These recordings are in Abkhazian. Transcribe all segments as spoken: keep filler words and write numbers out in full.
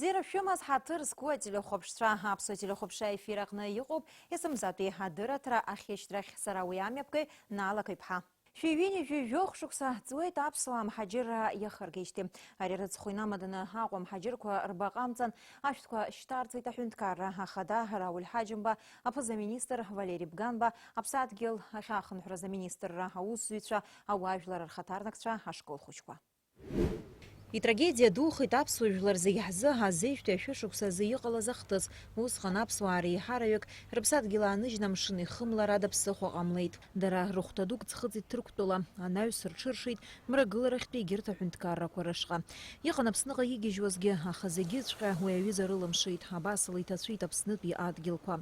Бзиара шәымаз, ҳаҭыр зқәу ателехәаԥшцәа, аԥсуа телехәаԥшра аефир аҟны иҟоуп есымзатәи адырраҭара ахьышьҭрахь, сара уи амҩаԥгаҩ Наала Қыԥҳа. Шәи ҩынҩажәи жәохә шықәса ҵуеит аԥсуаа мҳаџьырра иахыргеижьҭеи. Ари рыцхә инамаданы Аҟәа амҳаџьырқәа рбаҟа амҵан ашәҭқәа шьҭарҵеит аҳәынҭқарра ахада Рауль Ҳаџьымба, аԥыза-министр Валери Бганба, аԥсадгьыл ахьахынҳәраз аминистрра аусзуҩцәа, ауаажәлар рхаҭарнакцәа, ашкол хәыҷқәа. Итрагедиа духеит аԥсуа жәлар зегь ҳзы, азеижәтәи ашәышықәса азы иҟалаз ахҭыс. Усҟан аԥсуаа реиҳараҩык рыԥсадгьыл ааныжьны амшын ихымлар ада ԥсыхәа ҟамлеит. Дара рыхәҭа дук ӡхыҵит Ҭырқәтәыла, анаҩс рҽыршеит мрагыларахьтәи егьырҭ аҳәынҭқаррақәа рышҟа. Иҟан Аԥсныҟа игьежьуазгьы, аха зегьыҵәҟьа уи аҩыза рылымшеит, абасала иҭацәит Аԥснытәи адгьылқәа.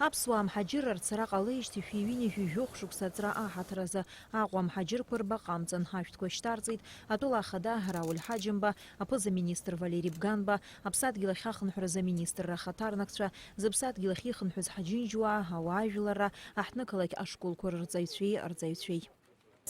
Аԥсуаа мҳаџьырра рцара ҟалеижьҭеи шәи ҩынҩажәи жәохә шықәса аҵра аҳаҭыр азы Аҟәа амҳаџьырқәа рбаҟа амҵан ашәҭқәа шьҭарҵеит атәыла ахада Рауль Ҳаџьымба, аԥыза-министр Валери Бганба, аԥсадгьыл ахьахынҳәраз аминистрра ахаҭарнакцәа, зыԥсадгьыл ахьихынҳәыз ҳџьынџьуаа, ауаажәларра, аҳҭнықалақь ашколқәа рырҵаҩцәеи арҵаҩцәеи.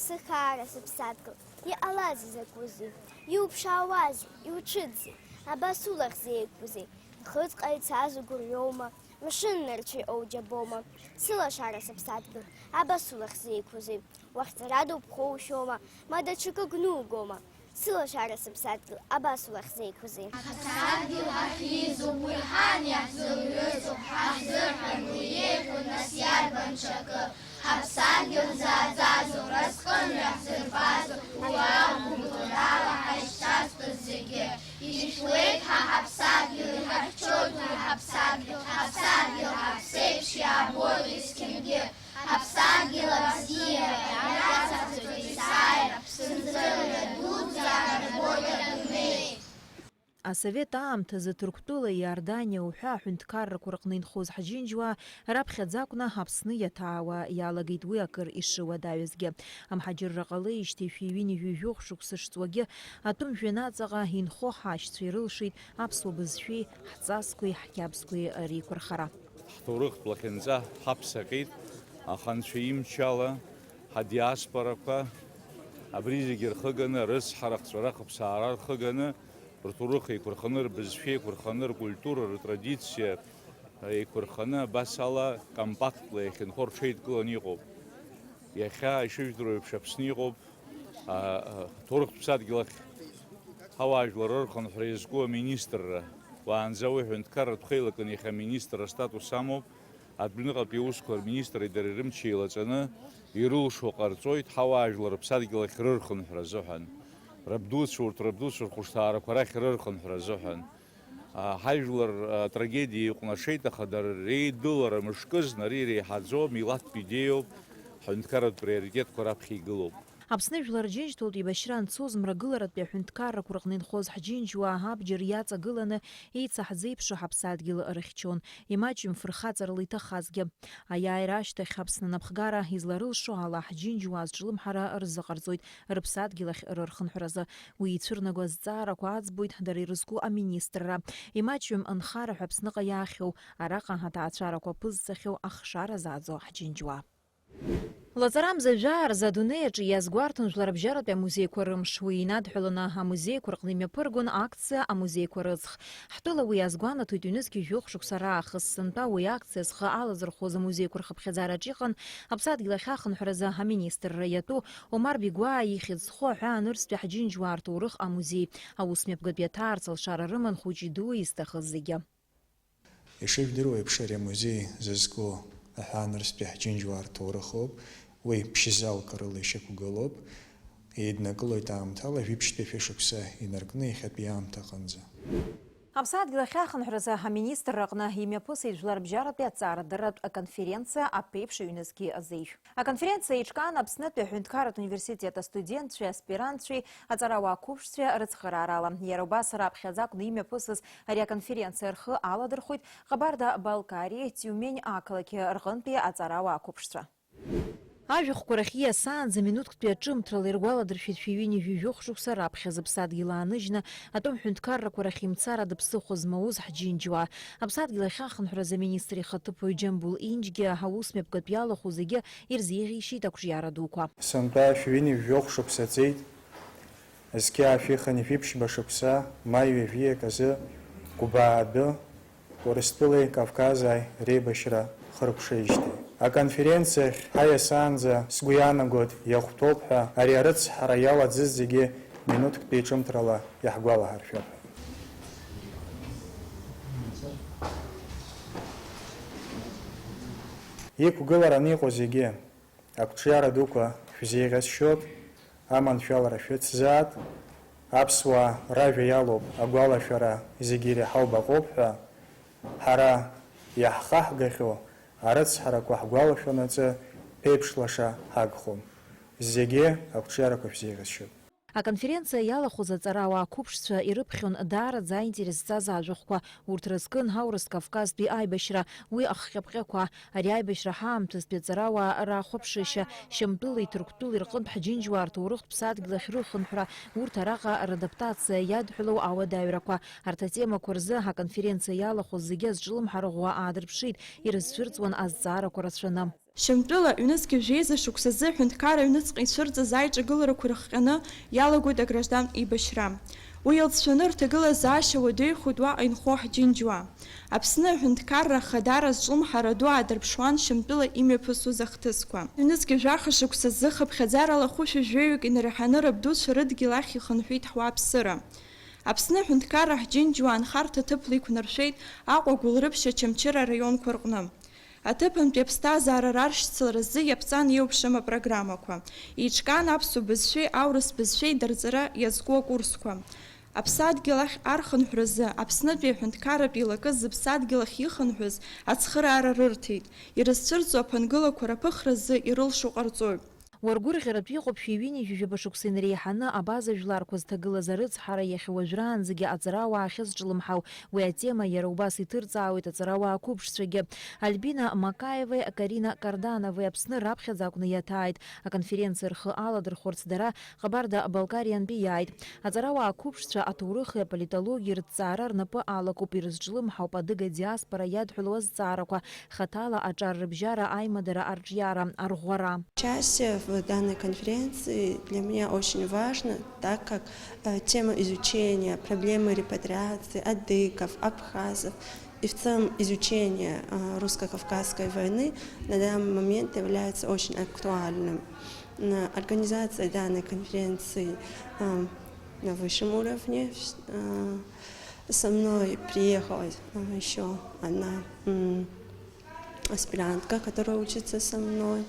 Сыхаара сыԥсадгьыл, иҟалазеи закәызеи, иуԥшаауазеи, иуцәыӡзеи, абас улахь зеиқәузеи, нхыҵҟа ицаз угәырҩоума, мшын нарцәы иҟоу џьабоума, сылашара сыԥсадгьыл, абас улахь зеиқәузеи, уахьҵара дубхоушәоума, ма даҽакы гәнугома, сылашара сыԥсадгьыл, абас улахь зеиқәузеи. Ҳаԥсадгьыл ҳахьизу, уи ҳан иаҳзылҩызу, ҳаҳзырҳәан уи иеиӷьу, нас иарбан ҽакы? Ҳаԥсадгьыл зааӡазу, разҟымҩа ҳзырбазу, уи акәым, ала ҳаишьҭазтәыз зегьы. Ишәуеит ҳа ҳаԥсадгьыл, иҳахьчоит уи ҳаԥсадгьыл, ҳаԥсадгьыл ҳаԥсеиԥш иаабоит есқьынгьы. Ҳаԥсадгьыл абзиара иацаӡоит есааира, ԥсынҵрыла дуӡӡа арбоит адунеи. Асовет аамҭазы Ҭырқәтәылеи Иорданиа уҳәа аҳәынҭқаррақәа рҟны инхоз ҳџьынџьуаа раԥхьаӡа акәны Аԥсны иаҭаауа иалагеит уи акыр ишыуадаҩызгьы. Амҳаџьырра ҟалеижьҭеи шәи ҩынҩажәи жәохә шықәса шҵуагьы атәым жәҩан аҵаҟа инхо ҳашьцәа ирылшеит аԥсуа бызшәеи ҳҵасқәеи ҳқьабзқәеи реиқәырхара. Ҳҭоурыхтә лахьынҵа ҳаԥсаҟьеит, аха Анцәа имчала ҳадиаспорақәа абри зегьы рхыганы, рыцҳара, ахҵәара, ахыԥсаара рхыганы, рҭоурых еиқәырханы, рбызшәа еиқәырханы, ркультура, ртрадициа еиқәырханы, абас ала компактла иахьынхо рҽеидкыланы иҟоуп. Иахьа ишыжәдыруа еиԥш Аԥсны иҟоуп, а, а, ҭоурыхтә ԥсадгьыл ахь ҳауаажәлар рырхынҳәра иазку аминистрра. Уаанӡа уи аҳәынҭқарратә хеилакын иахьа аминистр астатус амоуп. Адәныҟатәи аусқәа рминистри дареи рымч еилаҵаны ирылшо ҟарҵоит ҳауаажәлар рыԥсадгьыл ахь рырхынҳәра азыҳәан. Рабдуцәа урҭ рабдуцәа рхәышҭаарақәа рахь рырхынҳәра азыҳәан. А, ҳажәлар, а, атрагедиа иҟәнашеит, аха дара реидылара мышкызны ари иреиҳаӡоу милаҭтә идеиоуп, ҳҳәынҭқарратә приоритетқәа раԥхьа игылоуп. Аԥсны Жәлар Џьынџьтәылатә еибашьра анцоз мрагыларатәи аҳәынҭқаррақәа рҟны инхоз ҳџьынџьуаа абџьар иаҵагыланы еицаҳзеиԥшу ҳаԥсадгьыл рыхьчон, имаҷҩым фырхаҵарала иҭахазгьы. Аиааира ашьҭахь Аԥсны анапхгара изларылшо ала ҳџьынџьуаа зҿлымҳара рзыҟарҵоит рыԥсадгьыл ахь рырхынҳәразы. Уи ицәырнаго азҵаарақәа аӡбоит дара ирызку аминистрра. Имаҷҩым нхара ҳәа Аԥсныҟа иаахьоу, араҟа аҭаацәарақәа ԥызҵахьоу ахшара зааӡо ҳџьынџьуаа. Лаҵарамза жәаа рзы адунеи аҿы иазгәарҭон Жәларбжьаратәи амузеиқәа рымш. Уи инадҳәаланы амузеиқәа рҟны имҩаԥыргон акциа Амузеиқәа рыҵх. Ҳтәыла уи азгәанаҭоит ҩнызқьи жәохә шықәса раахыс. Сынтәа уи акциа зхы алазырхәоз амузеиқәа рхыԥхьаӡараҿ иҟан Аԥсадгьыл ахьахынҳәразы аминистрра иатәу Омар Бигәаа ихьӡ зху аҳәаа нырцәтәи ҳџьынџьуаа рҭоурых амузеи. Аусмҩаԥгатәи аҭаарца лшара рыман хәыҷи дуи изҭахыз зегьы. Ишыжәдыруа еиԥш, ари амузеи зызку аҳәаанырцәтәи ҳџьынџьуаа рҭоурыхоуп. Уи ԥшь-залк рыла ишьақәгылоуп. Еиднакылоит аамҭала жәиԥшьтәи шәышықәса инаркны иахьатәи аамҭа аҟынӡа. Аԥсадгьыл ахьахынҳәразы аминистрра аҟны имҩаԥысит Жәларбжьаратәи аҭҵаарадырратә аконференциа аԥеиԥш ҩнызқьи азеижә. Аконференциа еиҿкаан Аԥснытәи аҳәынҭқарратә университет астудентцәеи аспирантцәеи аҵарауаа қәыԥшцәеи рыцхыраарала. Иара убас раԥхьаӡа акәны имҩаԥысыз ари аконференциа рхы аладырхәит Ҟабарда-Балкариеи Тиумень ақалақьи рҟынтәи аҵарауаа қәыԥшцәа. Ажәахәқәа рахь ииасаанӡа минуҭктәи аҿымҭрала иргәаладыршәеит шәи ҩынҩажәи жәохә шықәса раԥхьа зыԥсадгьыл ааныжьны атәым ҳәынҭқаррақәа рахь имцарадоу ԥсыхәа змоуз ҳџьынџьуаа. Аԥсадгьыл ахьахынҳәраз аминистр ихаҭыԥуаҩ Џьамбул Инџьгьы аусмҩаԥгатә иалахәу зегьы ирзеиӷьеишьеит ақәҿиара дуқәа. Сынтәа шәи ҩынҩажәи жәохә шықәса ҵит. Зқьи аашәи хынҩажәи ԥшьба шықәса, маи ҩажәи акы азы Гәбаа адәы Урыстәылеи Кавкази реибашьра хыркәшеижьҭеи. Аконференциахь ҳаиасаанӡа, сгәы иаанагоит, иахәҭоуп ҳәа ари арыцҳара иалаӡыз зегьы минуҭктәи ҿымҭрала иаҳгәалаҳаршәап. Иқәгылараны иҟоу зегьы, ақәҿиара дуқәа шәзеиӷьасшьоит, аманшәалара шәыцзаат, аԥсуаа ражәа иалоуп агәалашәара зегьы иреиҳау баҟоуп ҳәа, ҳара иаҳхаҳгахьоу арыцҳарақәа ҳгәалашәанаҵы ԥеиԥш лаша ҳагхом. Зегьы ақәҿиарақәа шәзеиӷьасшьоит. Аконференциа иалахәыз аҵарауаа қәыԥшцәа ирыԥхьон даараӡа аинтерес зҵаз ажәахәқәа. Урҭ рызкын аурыс Кавказтәи аибашьра, уи ахҟьаԥҟьақәа. Ари аибашьра ҳаамҭазтәи аҵарауаа раахәаԥшышьа, Шьамтәылеи Ҭырқәтәылеи рҟынтә ҳџьынџьуаа рҭоурыхтә ԥсадгьыл ахь рылхынҳәра, урҭ араҟа радапҭациа иадҳәалоу ауадаҩрақәа. Арҭ атемақәа рзы аконференциа иалахәыз зегьы азҿлымҳара ӷәӷәа аадырԥшит, ирызцәырҵуан азҵаарақәа рацәаны. Шьамтәыла ҩнызқьи жәеиза шықәсазы аҳәынҭқарра аҩныҵҟа ицәырҵыз аиҿагыларақәа ирыхҟьаны иалагоит аграждантә еибашьра. Уи иалҵшәаны рҭагылазаашьа уадаҩхоит уаҟа инхо ҳџьынџьуаа. Аԥсны аҳәынҭқарра ахадара азҿлымҳара ду аадырԥшуан Шьамтәыла имҩаԥысуаз ахҭысқәа. Ҩнызқьи жәаха шықәсазы хыԥхьаӡарала хәышәи жәаҩык инареиҳаны рабдуцәа рыдгьыл ахь ихынҳәит ҳуааԥсыра. Аԥсны аҳәынҭқарра ҳџьынџьуаа анхарҭа ҭыԥла иқәнаршәеит Аҟәа, Гәылрыԥшь, Очамчыра араионқәа рҟны. Аҭыԥантәи аԥсҭазаара раршьцыларазы иаԥҵан еиуеиԥшым апрограммақәа. Еиҿкаан аԥсуа бызшәеи аурыс бызшәеи дырҵара иазку акурсқәа. Аԥсадгьыл ахь архынҳәразы Аԥснытәи аҳәынҭқарратә еилакы зыԥсадгьыл ахь ихынҳәыз ацхыраара рырҭеит, ирызцәырҵуа аԥынгылақәа раԥыхразы ирылшо ҟарҵоит. Уаргәырӷьаратә иҟоуп шәи ҩынҩажәи жәаба шықәса инареиҳаны абаза жәларқәа зҭагылаз арыцҳара иахьа уажәраанӡагьы аҵарауаа ахьазҿлымҳау. Уи атема иара убас иҭырҵаауеит аҵарауаа қәыԥшцәагьы. Альбина Макаевеи Карина Кардановеи Аԥсны раԥхьаӡа акәны иаҭааит. Аконференциа рхы аладырхәырц дара Ҟабарда-Балкариантәи иааит. Аҵарауаа қәыԥшцәа аҭоурыхи аполитологиеи рыҭҵаара рнапы алакуп, ирызҿлымҳауп адыга диаспора иадҳәалоу азҵаарақәа, хаҭала аҿар рыбжьара, аимадара арҿиара, арӷәӷәара. Участие в данной конференции для меня очень важно, так как, э, тема изучения проблемы репатриации адыгов, абхазов и в целом изучение, э, русско-кавказской войны на данный момент является очень актуальным. М, организация данной конференции, э, на высшем уровне. Э, со мной приехала, э, ещё одна, м, аспирантка, которая учится со мной.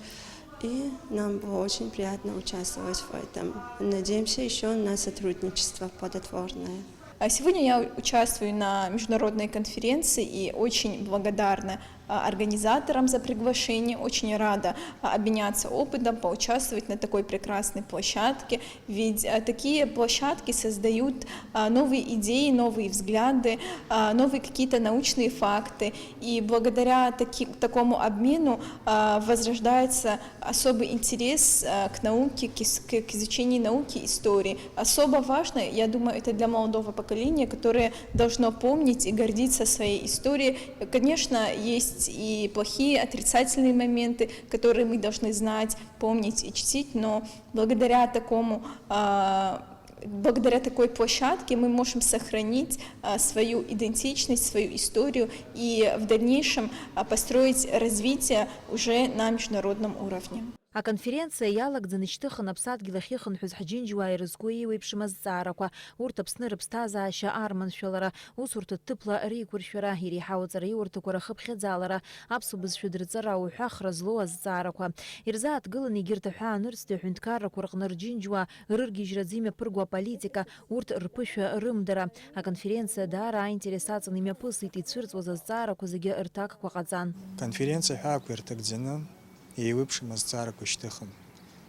И нам было очень приятно участвовать в этом. Надеемся ещё на сотрудничество плодотворное. А сегодня я участвую на международной конференции и очень благодарна, а, организаторам за приглашение. Очень рада, а, обменяться опытом, поучаствовать на такой прекрасной площадке. Ведь, а, такие площадки создают, а, новые идеи, новые взгляды, а, новые какие-то научные факты. И благодаря таки-, такому обмену, а, возрождается особый интерес, а, к науке, к ис-, к, к изучению науки, истории. Особо важно, я думаю, это для молодого поколения, которое должно помнить и гордиться своей историей. Конечно, есть и плохие, отрицательные моменты, которые мы должны знать, помнить и чтить, но благодаря такому, а, благодаря такой площадке мы можем сохранить, а, свою идентичность, свою историю и в дальнейшем, а, построить развитие уже на международном уровне. Аконференциа иалагӡаны ишьҭыхын аԥсадгьыл ахь ихынҳәыз ҳџьынџьуаа ирызку еиуеиԥшым азҵаарақәа, урҭ Аԥсны рыԥсҭазаашьа арманшәалара, усурҭа ҭыԥла реиқәыршәара, иреиҳау аҵараиурҭақәа рахыԥхьаӡалара, аԥсуа бызшәа дырҵара уҳәа хра злоу азҵаарақәа. Ирзааҭгылан егьырҭ аҳәаанырцәтәи аҳәынҭқаррақәа рҟны рџьынџьуаа рыргьежьраӡа имҩаԥырго аполитика, урҭ рԥышәа рымдара. Аконференциа даара аинтерес аҵан имҩаԥысит, ицәырҵуаз азҵаарақәа зегьы рҭакқәа ҟаҵан. Конференциа аҳәаақәа ирҭагӡаны еиуеиԥшым азҵаарақәа шьҭыхын.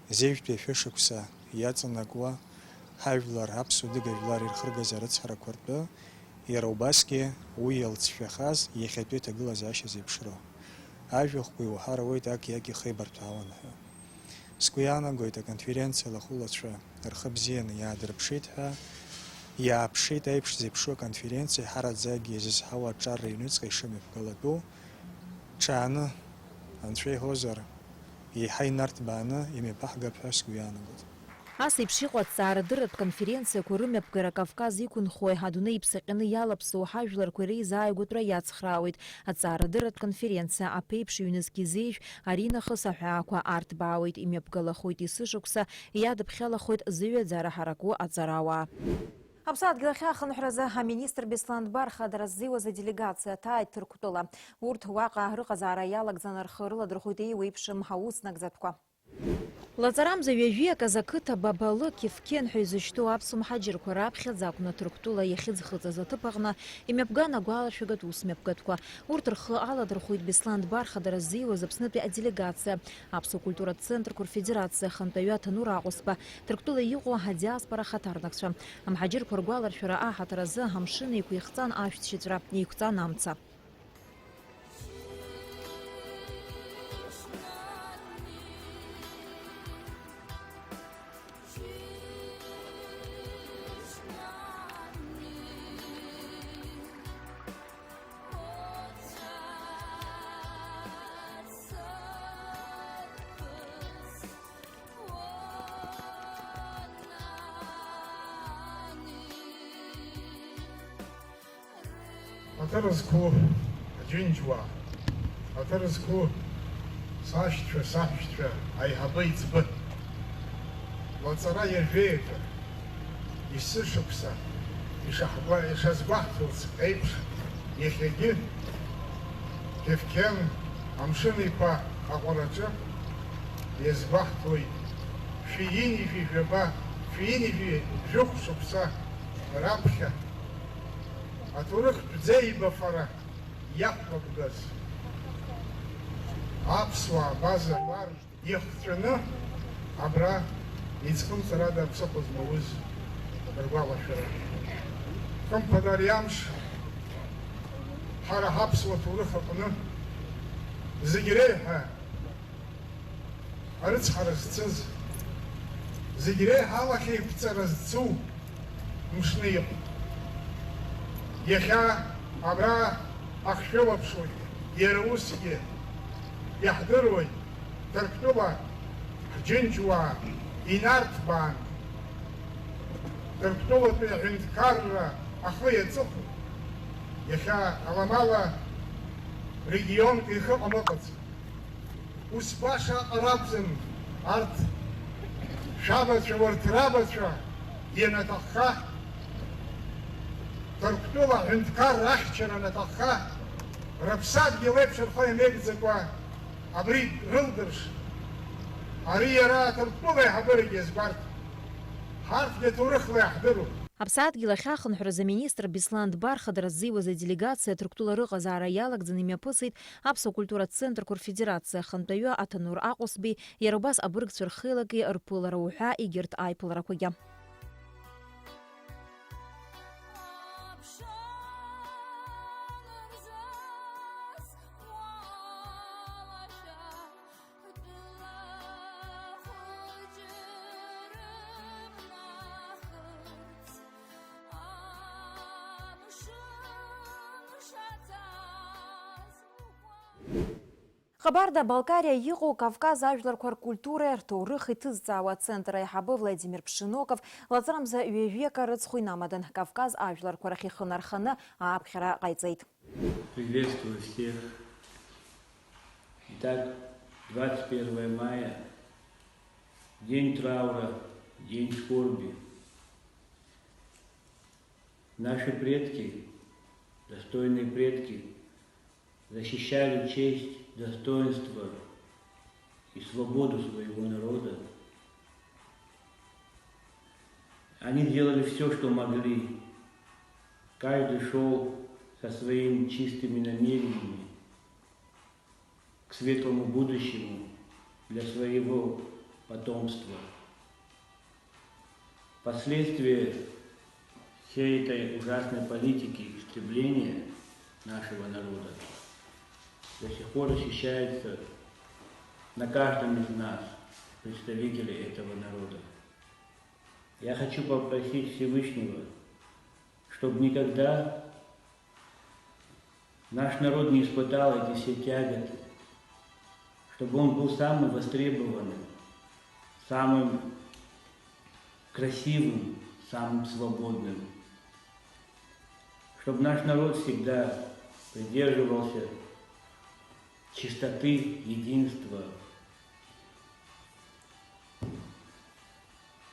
Зежәтәи ашәышықәса иаҵанакуа ҳажәлар, аԥсуа-адыга жәлар ирхыргаз арыцҳарақәа ртәы, иара убасгьы уи иалҵшәахаз иахьатәи аҭагылазаашьа зеиԥшроу. Ажәахәқәа иуҳәар ауеит, аки-аки хеибарҭәаауан ҳәа. Сгәы иаанагоит, аконференциа алахәылацәа рхы бзианы иаадырԥшит ҳәа, иааԥшит аиԥш зеиԥшу аконференциа ҳараӡагьы иазызҳауа аҿар рыҩныҵҟа ишымҩаԥгалатәу, ҽааны, Анцәа иҳәозар, еиҳа инарҭбааны имҩаԥаҳгап ҳәа сгәы иаанагоит. Ас еиԥш иҟоу аҭҵаарадырратә конференциақәа рымҩаԥгара Кавказ иқәынхои адунеи иԥсаҟьаны иалаԥсоу ҳажәларқәеи реизааигәатәра иацхраауеит. Аҭҵаарадырратә конференциа аԥеиԥш ҩнызқь изеижә, аринахыс аҳәаақәа арҭбаауеит, имҩаԥгалахоит есышықәса, иадыԥхьалахоит зыҩаӡара ҳараку аҵарауаа. Аԥсадгьыл ахьаахынҳәразы аминистр Беслан Дбар хадара ззиуаз аделегациа ҭааит Ҭырқәтәыла. Урҭ уаҟа рыҟазаара иалагӡаны рхы рыладырхәит еиуеиԥшым аус нагӡатәқәа. Лаҵарамза ҩажәи аказы ақыҭа Бабалы Кефкен ҳәа изышьҭоу аԥсуа мҳаџьырқәа раԥхьаӡа акәны Ҭырқәтәыла иахьыӡхыҵыз аҭыԥ аҟны имҩаԥган агәалашәагатә ус мҩаԥгатәқәа. Урҭ рхы аладырхәит Беслан Дбар хадара ззиуаз Аԥснытәи аделегациа, Аԥсуа культуратә центрқәа рфедерациа ахантәаҩы Аҭанур Аҟәысба, Ҭырқәтәыла иҟоу адиаспора ахаҭарнакцәа. Амҳаџьырқәа ргәаларшәара аҳаҭыр азы амшын еиқәихҵан ашәҭшьыҵәра, еиқәҵан амца. Аҭыр зқәу аџьынџьуаа, аҭыр зқәу сашьцәа, саҳәшьцәа, аиҳабы еиҵбы, лаҵара иажәеиҭа, есышықәса ишаҳгәа-, ишазгәаҳҭоз еиԥш, иахьагьы Кефкен амшын еиқәа аҟәараҿы иазгәаҳҭоит, шәи ҩынҩажәи жәаба, шәи ҩынҩажәи жәохә шықәса раԥхьа аҭоурыхтә ӡеибафара иақәнагәгаз аԥсуаа абаза уар ихҵәаны абра иӡхымҵрада аԥсыхәа змауз ргәалашәара. Хымԥада ари амш ҳара ҳаԥсуа ҭоурых аҟны зегь реиҳа арыцҳара зцыз, зегь реиҳа алахьеиқәҵара зцу мшны иҟоуп. Иахьа абра ҳахьшәылаԥшуагь, иара усгьы иаҳдыруеит, Ҭырқәтәыла ҳџьынџьуаа инарҭбаан, Ҭырқәтәылатәи аҳәынҭқарра ахы иаҵыхәоит. Иахьа аламала регионк ихы ҟамлаҟаӡам. Ус баша аҟара акәӡам, арҭ шәабацәа, урҭ рабацәа, ианаҭахха, Ҭырқәтәыла аҳәынҭқарра ахьчара анаҭахха, рыԥсадгьыл еиԥш рхы ианеигӡакәа абри рылдырш. Ари иара Ҭырқәтәыла аиҳабырагьы иазгәарҭеит. Ҳарҭгьы ҭоурыхла иаҳдыруп. Аԥсадгьыл ахьаахынҳәраз аминистр Беслан Дбар хадара ззиуаз аделегациа Ҭырқәтәыла рыҟазаара иалагӡаны имҩаԥысит Аԥсуа культуратә центрқәа рфедерациа ахантәаҩы Аҭанур Аҟәысбеи, иара убас абыргцәа рхеилаки рԥылара уҳәа егьырҭ аиԥыларақәагьы. Ҟабарда-Балкариа иҟоу Кавказ ажәларқәа ркультуреи рҭоурыхи ҭызҵаауа ацентр аиҳабы Владимир Пшеноков лаҵарамза ҩажәи акы рыцхә инамадан Кавказ ажәларқәа рахь ихы нарханы ааԥхьара ҟаиҵеит. Приветствую всех. Итак, двадцать первое мая, день траура, день скорби. Наши предки, достойные предки, защищали честь, достоинство и свободу своего народа. Они делали всё, что могли. Каждый шёл со своими чистыми намерениями к светлому будущему для своего потомства. Последствия всей этой ужасной политики истребления нашего народа до сих пор ощущаются на каждом из нас, представителей этого народа. Я хочу попросить Всевышнего, чтобы никогда наш народ не испытал эти все тяготы, чтобы он был самым востребованным, самым красивым, самым свободным, чтобы наш народ всегда придерживался чистоты, единства.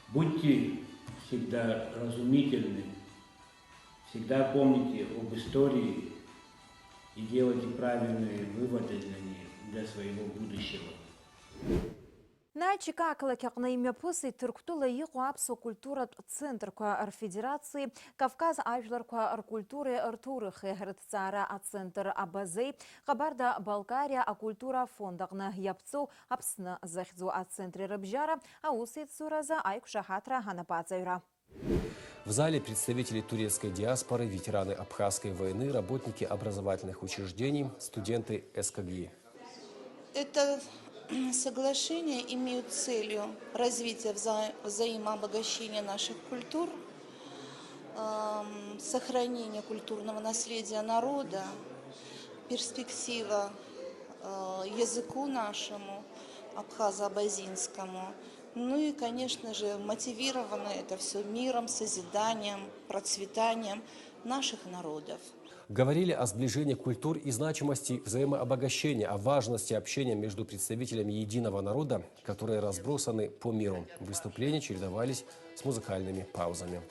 Будьте всегда разумительны, всегда помните об истории и делайте правильные выводы для не-, для своего будущего. Наичика ақалақь аҟны имҩаԥысит Ҭырқәтәыла иҟоу аԥсуа культуратә центрқәа рфедерациеи Кавказ ажәларқәа ркультуреи рҭоурыхи рыҭҵаара ацентр Абазеи Ҟабарда-Балкариа акультура афонд аҟны иаԥҵоу Аԥсны захьӡу ацентри рыбжьара аусеицуразы аиқәшаҳаҭра анапаҵаҩра. В зале представители турецкой диаспоры, ветераны Абхазской войны, работники образовательных учреждений, студенты СКГИ. Это соглашение имеет целью развития вза-, взаимообогащения наших культур, эм, сохранения культурного наследия народа, перспектива, э, языку нашему, абхазо-абазинскому. Ну и, конечно же, мотивировано это всё миром, созиданием, процветанием наших народов. Говорили о сближении культур и значимости взаимообогащения, о важности общения между представителями единого народа, которые разбросаны по миру. Выступления чередовались с музыкальными паузами.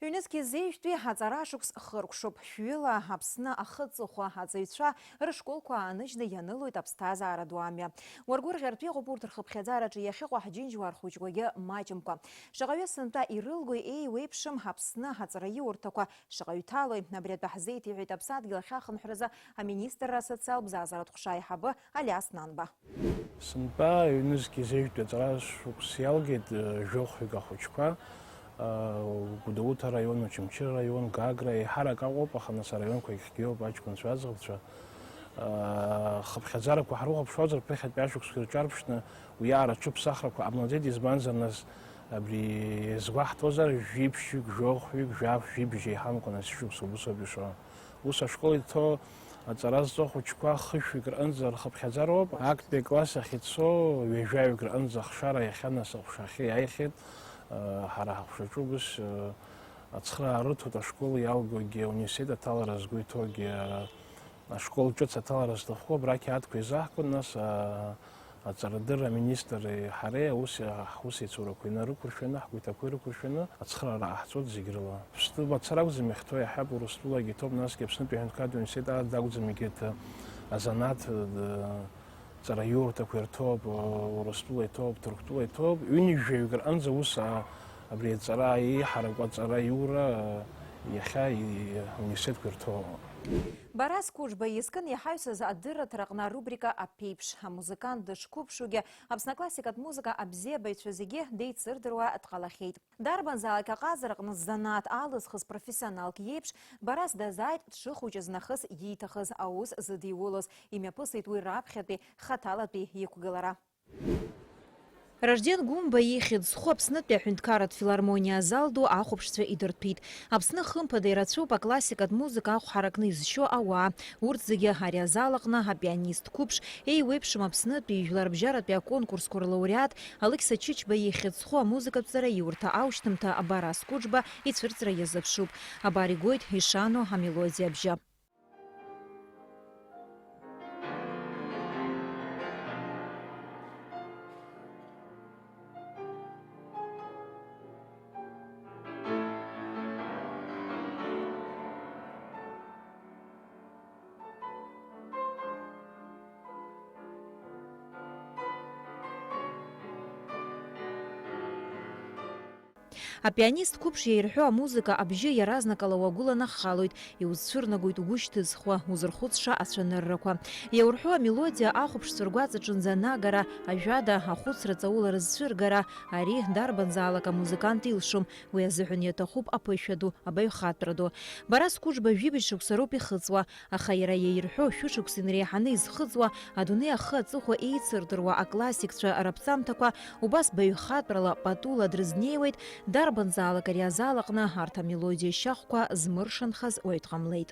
Ҩнызқь зеижәтәи аҵара шықәс хыркәшоуп. Шәҩыла Аԥсны ахы аҵыхәа аҵаҩцәа рышколқәа ааныжьны ианылоит аԥсҭазаара ду амҩа. Уаргәырӷьартә иҟоуп урҭ рхыԥхьаӡараҿы иахьыҟоу ҳџьынџьуаа рхәыҷқәагьы маҷымкәа. Шаҟаҩы сынтәа ирылгои еиуеиԥшым Аԥсны аҵараиурҭақәа шаҟаҩ ҭалои, абри атәы ҳзеиҭеиҳәеит Аԥсадгьыл ахьахынҳәразы аминистрра асоциалтә бзазаратә ҟәша аиҳабы Алиас Нанба. Сынтәа ҩнызқь зеижәтәи аҵара шықәс иалгеит, э, жәохәҩык ахәыҷқәа, э, Гәдоуҭа араион, Очамчыра араион, Гагра, еиҳарак Аҟәоуп, аха нас араионқәа ахьгьы иоуп аҷкәынцәа, аӡӷабцәа. Э, хыԥхьаӡарақәа ҳрыхәаԥшуазар, ԥыхьатәи ашықәсқәа ирҿарԥшны уи аара аҽыԥсахрақәа ҟамлаӡеит, избанзар, нас абри иазгәаҳҭозар, жәиԥшьҩык, жәохәҩык, жәаф, жәибжь еиҳамкәа, нас шықәса убыс ауп ишо. Ус ашкол иҭо аҵара зҵо ахәыҷқәа хышәҩык рҟынӡа рхыԥхьаӡароуп. Актәи акласс ахь ицо ҩажәаҩык рҟынӡа ахшара иахьа нас аҟәшахьы иааихьеит. Ҳара ҳаҟәшаҿы убыс ацхыраа рыҭоит ашкол иалгогьы, ауниверситет аҭалара згәы иҭоугьы, ашкол ҿыц аҭалара зҭаху абра ақьаадқәа изаҳкуан, нас, а, Аҵарадырра аминистри ҳареи аус, ҳусеицурақәа инарықәыршәаны, ҳгәыҭақәа ирықәыршәаны ацхыраара ҟаҳҵоит зегь рыла. Аԥсны мацара акәӡам иахьҭоу, иаҳҳәап, Урыстәылагьы иҭоуп, насгьы Аԥснытәи аҳәынҭқарратә университет адаҟәӡам, егьырҭ, а, азанааҭ, а, ҵараиурҭақәа ирҭоуп, а, Урыстәыла иҭоуп, Ҭырқәтәыла иҭоуп. Ҩынҩажәаҩык рҟынӡа ус, а, абри аҵара еиҳаракуа аҵараиура, а, иахьа и-, ауниверситетқәа ирҭоуп. Барас Кәыџба изкын иҳаҩсыз адырраҭара аҟны арубрика Аԥеиԥш. Амузыкант дышқәыԥшугьы, Аԥсны аклассикатә музыка абзиабаҩцәа зегьы деицырдыруа дҟалахьеит. Дарбанзаалак аҟазара аҟны ззанааҭ алызхыз профессионалк иеиԥш, Барас дазааит дшыхәыҷыз нахыс ииҭахыз аус зыдиулоз, имҩаԥысит уи раԥхьатәи хаҭалатәи иқәгылара. Ражден Гәымба ихьӡ зху Аԥснытәи аҳәынҭқарратә филармониа азал ду ахәаԥшцәа идырҭәит. Аԥсны хымԥада ирацәоуп аклассикатә музыка ахә ҳаракны изшьо ауаа. Урҭ зегьы ари азал аҟны апианист қәыԥш, еиуеиԥшым Аԥснытәи ижәларбжьаратәи аконкурсқәа рлауреат Алықьса Чычба ихьӡ зху амузыкатә ҵараиурҭа аушьҭымҭа Барас Кәыџба ицәырҵра иазыԥшуп. Абар игоит ишану амелодиа абжьы. Апианист қәыԥш иаирҳәо амузыка абжьы иаразнакала уагәыланаххалоит, иузцәырнагоит угәы шьҭызхуа, узырхәыцша ацәаныррақәа. Иаурҳәо амелодиа ахәаԥшцәа ргәаҵаҿынӡа анагара, ажәада, ахәыцра ҵаула рызцәыргара, ари дарбанзаалак амузыкант илшом, уи азыҳәан иаҭахуп аԥышәа ду, абаҩхатәра ду. Барас Кәыџба жәибжь шықәса роуп ихыҵуа. Аха иара иаирҳәо шәышықәса инареиҳаны изхыҵуа, адунеи ахы аҵыхәа еицырдыруа аклассикцәа раԥҵамҭақәа убас баҩхатәрала, патула дрызнеиуеит, дарбанзаалак ари азал аҟны арҭ амелодиа шьахәқәа змыршанхаз уаҩ дҟамлеит.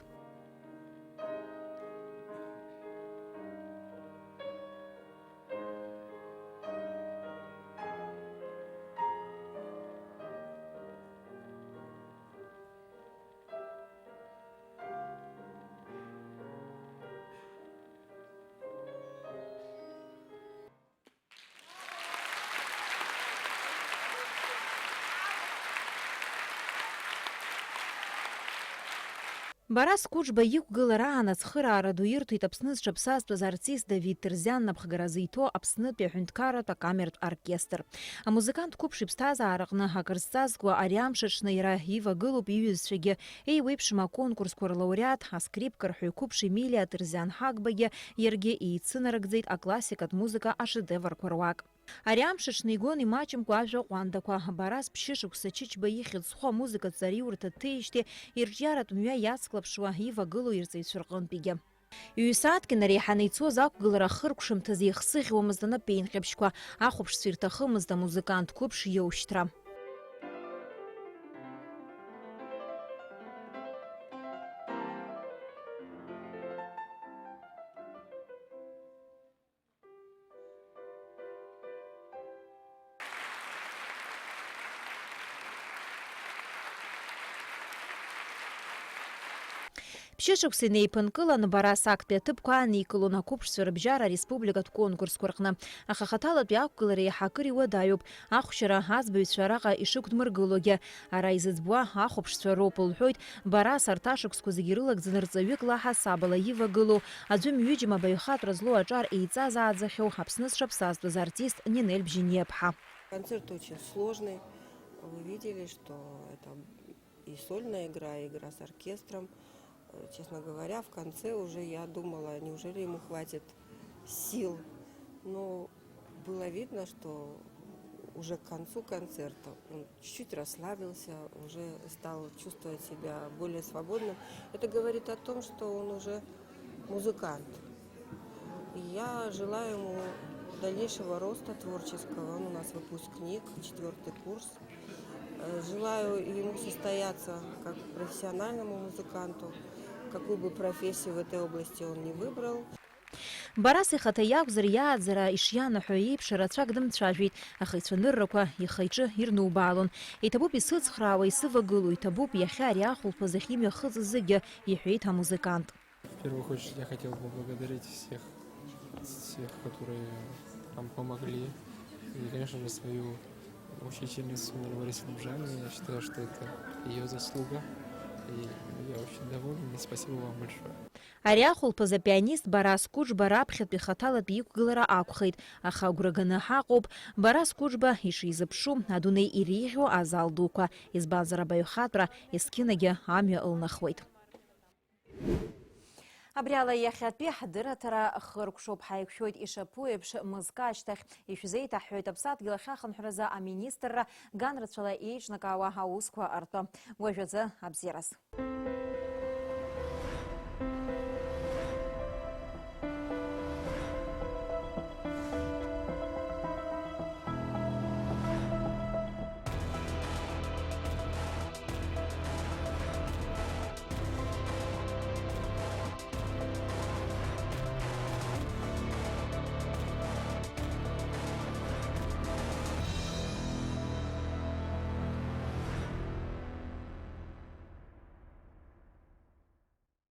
Барас Кәыџба иқәгылараан ацхыраара ду ирҭоит Аԥсны зҽаԥсазтәыз артист Давид Ҭырзиан напхгара зиҭо Аԥснытәи аҳәынҭқарратә акамертә оркестр. Амузыкант қәыԥш иԥсҭазаараҟны акыр зҵазкуа ари амш аҽны иара ивагылоуп иҩызцәагьы, еиуеиԥшым аконкурсқәа рлауреат, аскрипкарҳәаҩ қәыԥш Емилиа Ҭырзиан Ҳагбагьы иаргьы еицынарыгӡеит аклассикатә музыка ашедеврқәа руак. Ари амш аҽны игон имаҷымкәа ажәа ҟәандақәа. Барас ԥшьышықәса Чычба ихьӡ зху амузыкатә ҵараиурҭа дҭеижьҭеи ирҿиаратә мҩа иацклаԥшуа ивагылоу ирҵаҩцәа рҟынтәигьы. Ҩ-сааҭк инареиҳаны ицоз ақәгылара ахыркәшамҭазы ихсыӷьуамызт анапеинҟьабжьқәа, ахәаԥшцәа ирҭахымызт амузыкант қәыԥш иоушьҭра. Ԥшьышықәса инеиԥынкыланы Барас актәи аҭыԥқәа ааникылон ақәыԥшцәа рыбжьара ареспубликатә конкурсқәа рҟны. Аха хаҭалатәи ақәгылара иаҳа акыр иуадаҩуп. Ахәшьара аӡбаҩцәа араҟа ишықәдмыргылогьы. Ара изыӡбуа ахәаԥшцәа роуп лҳәоит, Барас арҭ ашықәсқәа зегьы ирылагӡаны рҵаҩык лаҳасабала ивагылоу, аӡәы мҩыџьама абаҩхатәра злоу аҿар еиҵазааӡахьоу Аԥсны зҽаԥсазтәыз артист Нинель Бжьиниаԥҳа. Концерт очень сложный. Вы видели, что это и сольная игра, и игра с оркестром. Э, честно говоря, в конце уже я думала, неужели ему хватит сил. Но было видно, что уже к концу концерта он чуть-чуть расслабился, уже стал чувствовать себя более свободным. Это говорит о том, что он уже музыкант. И я желаю ему дальнейшего роста творческого. Он у нас выпускник, четвертый курс. Э, желаю ему состояться как профессиональному музыканту, какую бы профессию в этой области он ни выбрал. Барас ихаҭа иакәзар, иааӡара ишианаҳәо еиԥш, рацәак дымцәажәеит, аха ицәаныррақәа ихы-иҿы ирнубаалон. Иҭабуп исыцхраауа, исывагылоу, иҭабуп иахьа ари ахәылԥаз ахьимҩахыҵыз зегьы, иҳәеит амузыкант. В первую очередь я хотел бы поблагодарить всех, всех, которые нам помогли. И, конечно же, свою учительницу Ларису Бжанину. Я считаю, что это ее заслуга. И я очень доволен, и спасибо вам большое. Ари ахәылԥаз апианист Барас Кәыџба раԥхьатәи хаҭалатәи иқәгылара акәхеит, аха агәра ганы ҳаҟоуп, Барас Кәыџба ишизыԥшу, адунеи иреиӷьу азал дуқәа, избанзар абаҩхатәра есқьынагьы амҩа ылнахуеит. Абри ала иахьатәи ҳдырраҭара хыркәшоуп, ҳаиқәшәоит ишаԥу еиԥш мызкы ашьҭахь. Ишәзеиҭаҳҳәоит Аԥсадгьыл ахьахынҳәразы аминистрра, ганрацәала еиҿнакаауа аусқәа ртәы. Уажәазы абзиараз.